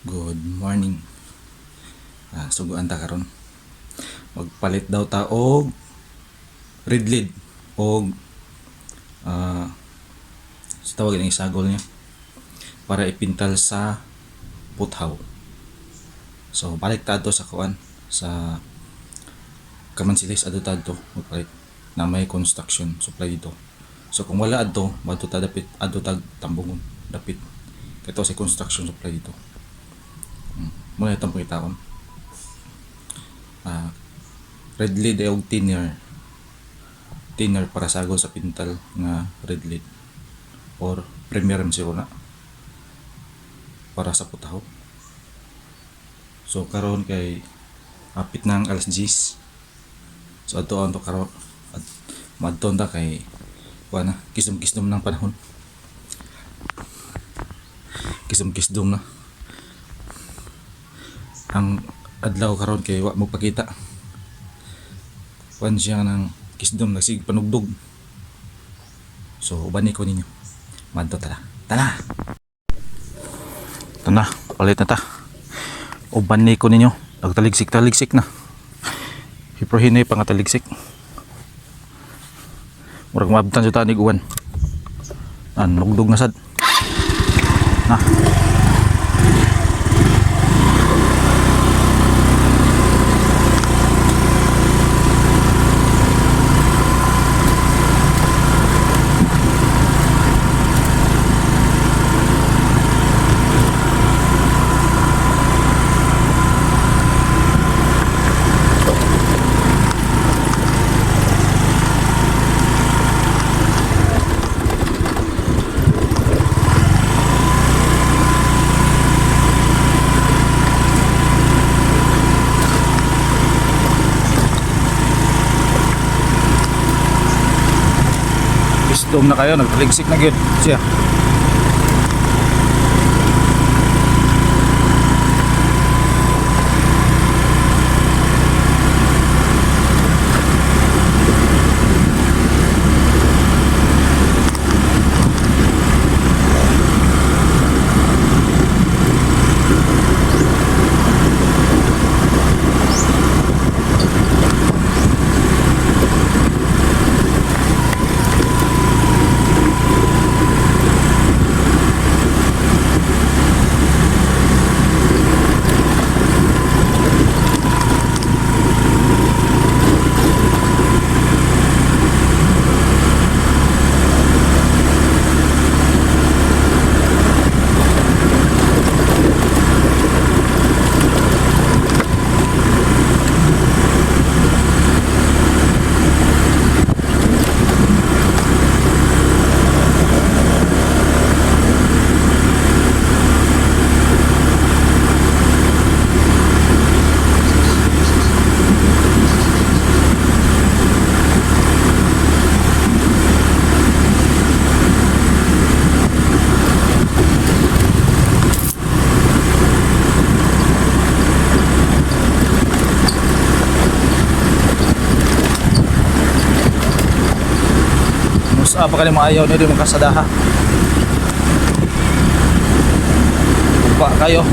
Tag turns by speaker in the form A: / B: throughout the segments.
A: Good morning. Suguan ta karon. Magpalit daw ta og red lead og sa tawag ini, sagol niya para ipintal sa puthaw. So balik ta adto sa kuan, sa Kamansilis, adto ta adto magpalit na may construction supply dito. So kung wala adto, madto ta dapit, adto tag Tambungon dapit. Kato sa construction supply dito. Muna itong pangitaon. Red lead ay og thinner. Thinner para sagol sa pintal nga red lead or premier siguro na para sa putaho. So karon kay apit na ang alas 10. So adto to karon at madto ta kay kuan na, kisdom-kisdom ng panahon. Kisdom-kisdom na. Ang adlaw karon kay wa magpakita. Kuan siya ng kisdom, nagsig panugdog. So uban ko ninyo. Madto tara. Tara. Tana, palit na ta. Uban ni ko ninyo. Nagtaligsik-taligsik na. Hiprohinay pa nga taligsik. Murag maabtan sa tanig uwan. An nugdog na sad. Na. Kisdom na kayo, nagtaligsik na gyud siya. Musa pa kani maayaw ni di makasadaha. Upa kayo.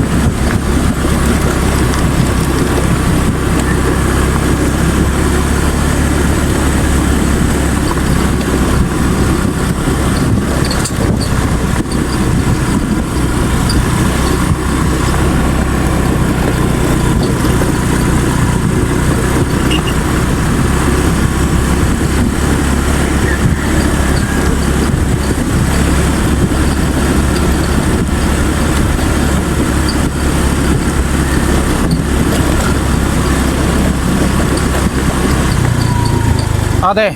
A: Ate.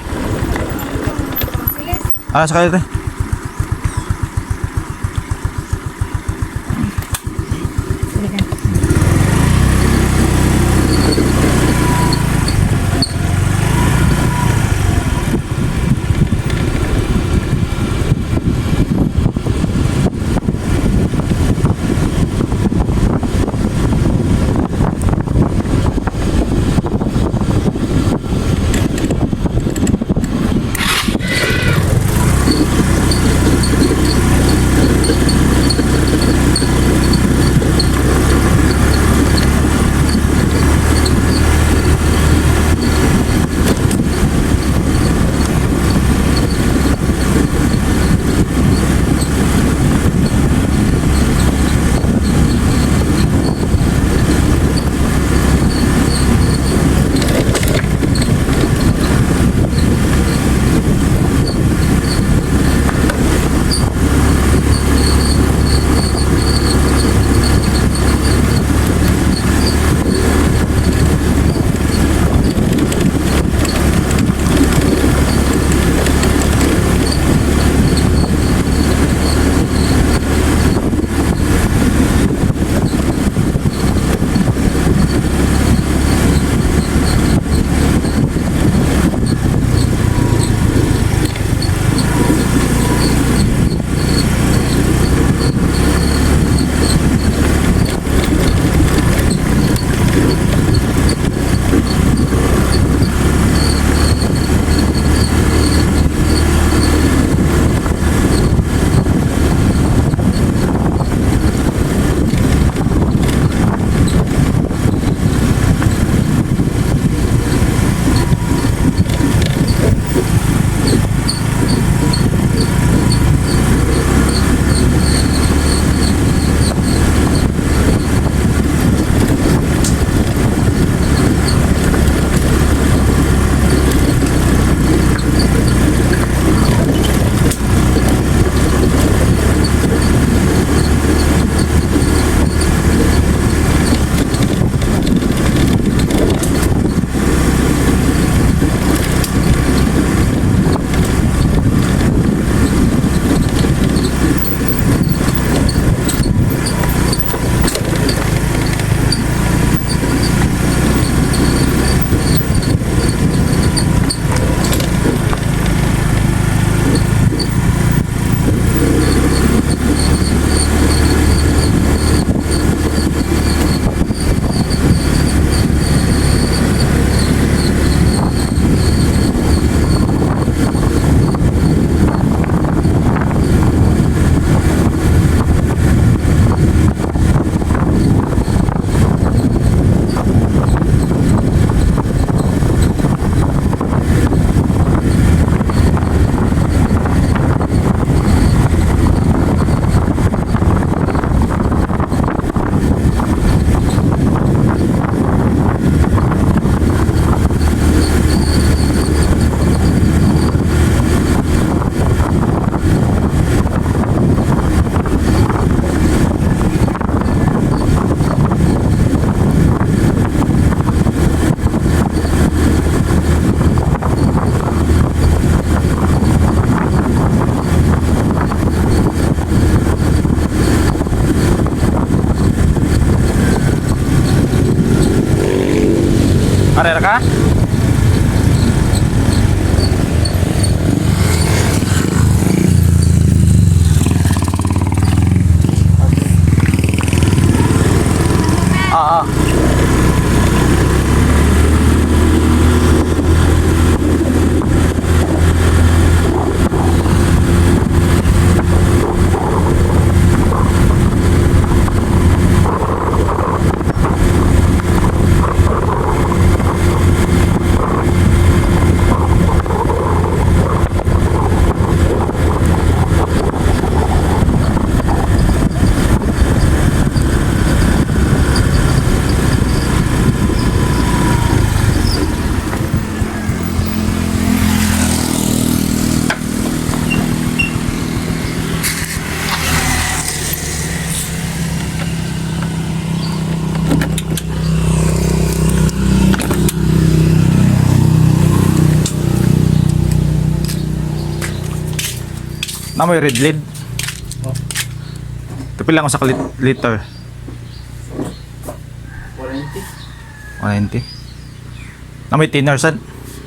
A: Sakay, ate. Karera ka? Ah. Naa moy red lead.
B: Oh.
A: Tupil lang ako sa liter.
B: 490.
A: 190. Naa moy thinner sad.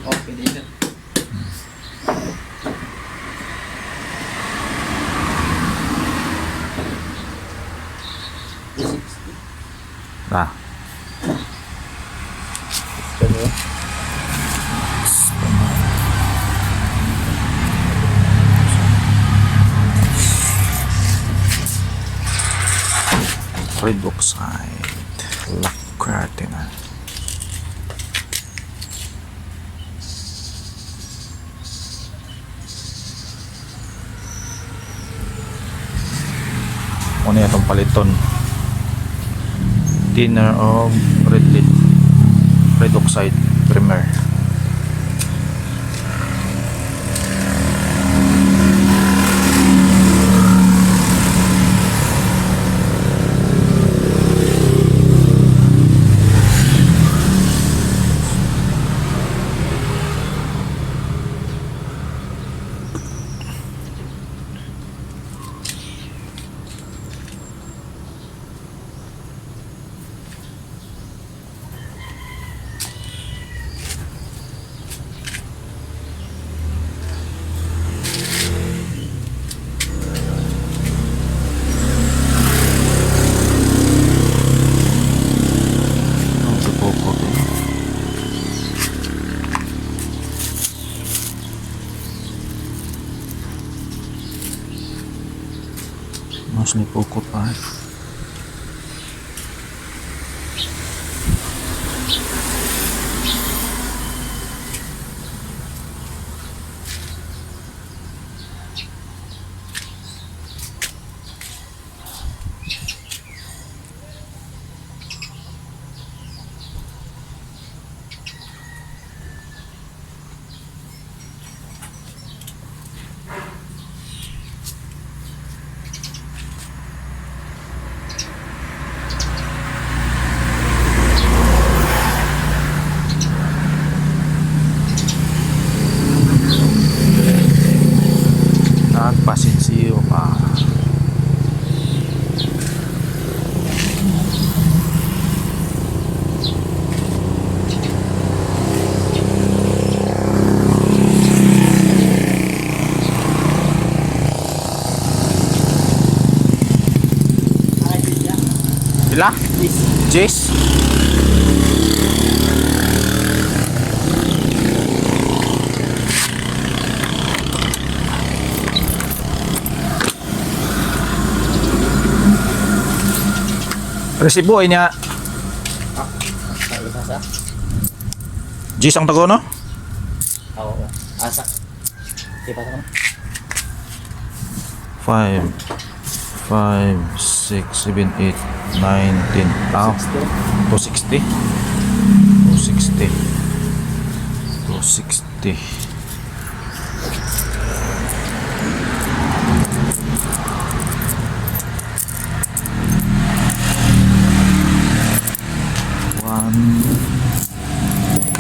B: Oh, pwede na.
A: Ah.
B: Pwede.
A: Red oxide. Lacquer thinner. Ano itong paliton? Thinner of red lead. Red oxide primer. Oh, pupukot eh. Mas nipukot pa eh. Nagpasinsiyo pa. Pila? Jis? Resibo ay niya.
B: Asa?
A: Jis ang tago, no?
B: Oo. Asa. Di pa ko.
A: 5, 5, 6, 7, 8, 9, 10. Ah, 260. 260. 260. One,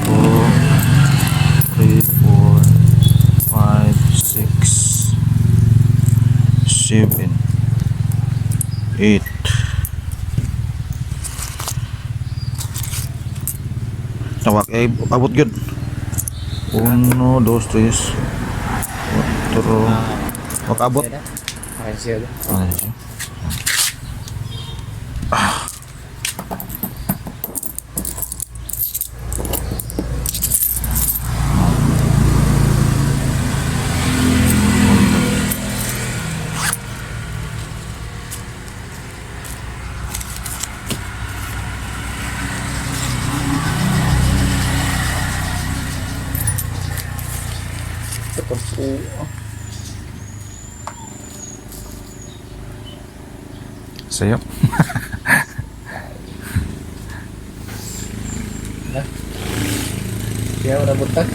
A: two, three, four, five, six, seven, eight. Nawak eh abot gyud. Uno, dos, tres, cuatro. Wak abot.
B: Siya na. Okay, siya na.
A: Ano siya?
B: Ito po.
A: Sayo.
B: Na. Kaya wala buntag.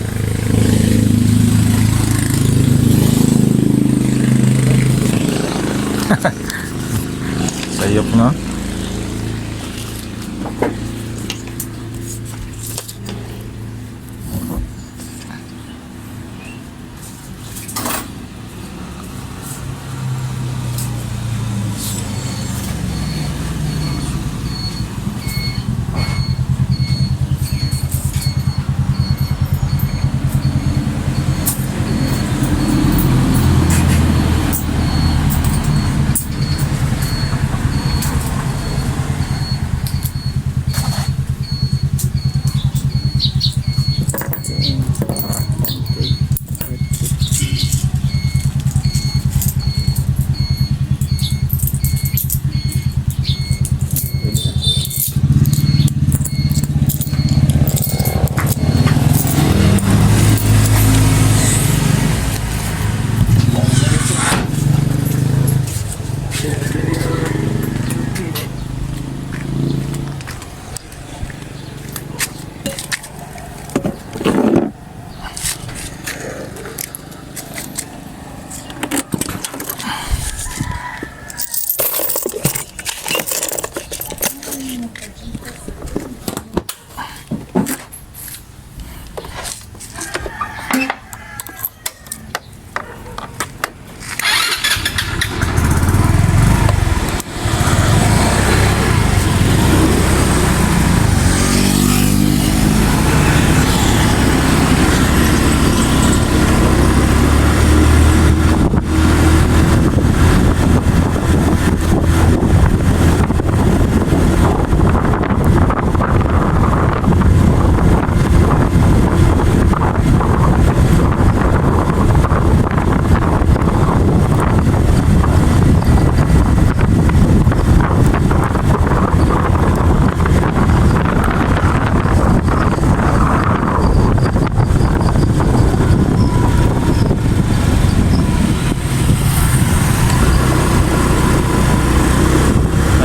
A: Sayop na.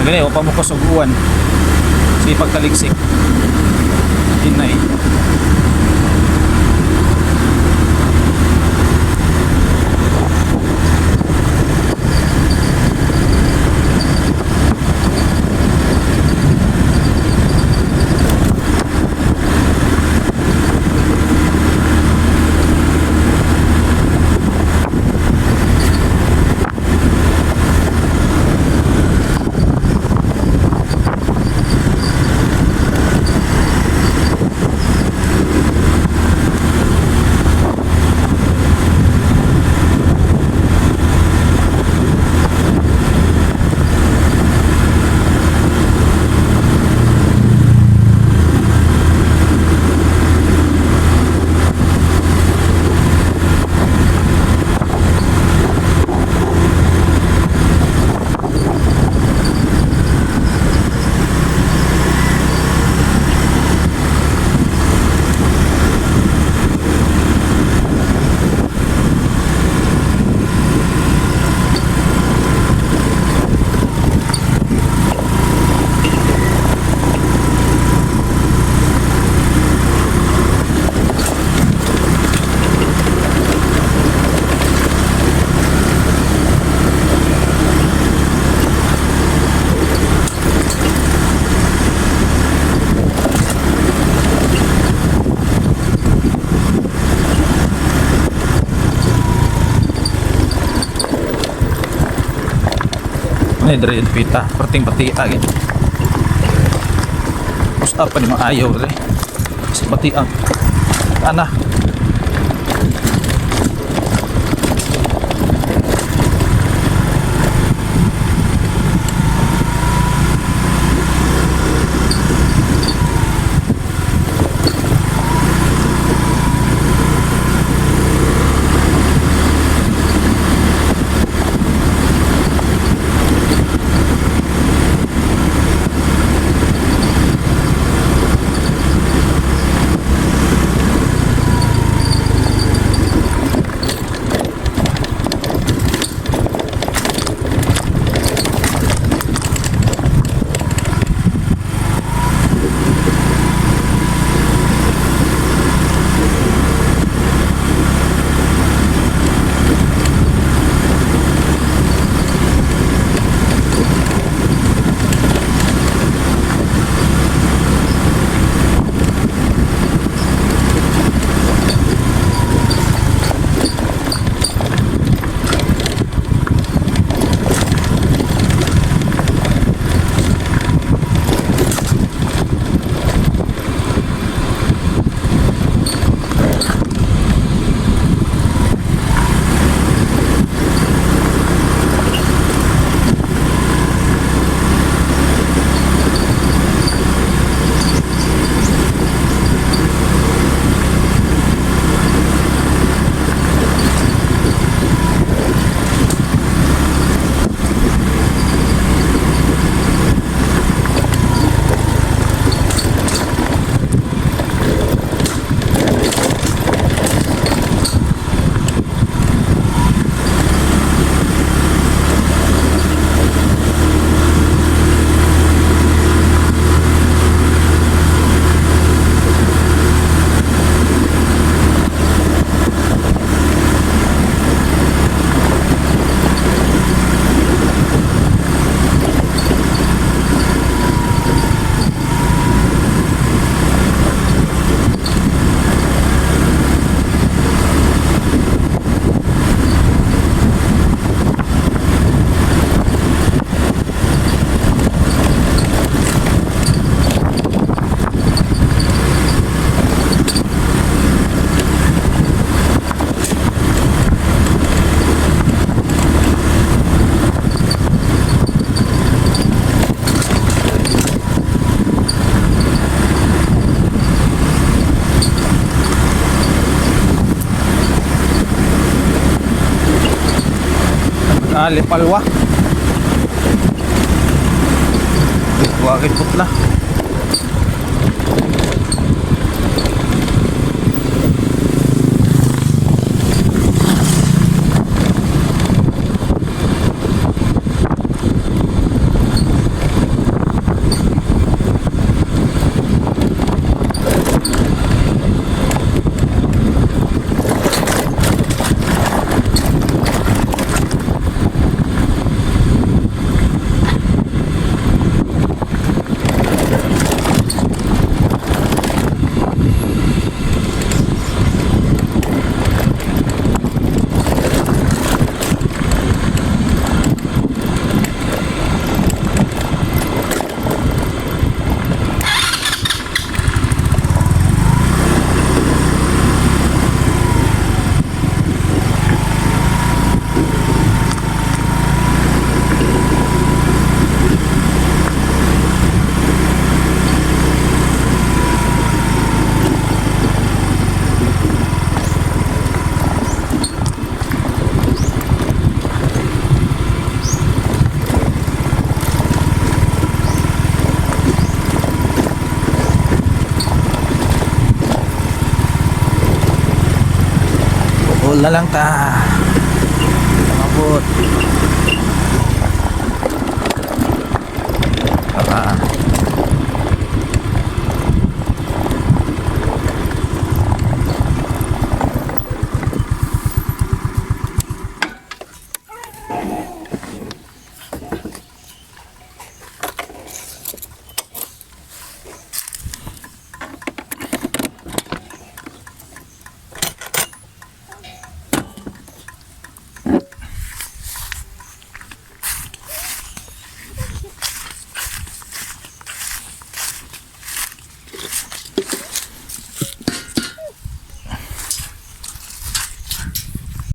A: Gani, o pa mo kasuguan. Sige pagtaligsik. Hinay. Ano yung dere pita, perting pati gitu. Push up pa ni maayo dere. Sa batian. Ana. Ah, lipalwa. Wakit putla. Buol na lang ta. Mabot. Para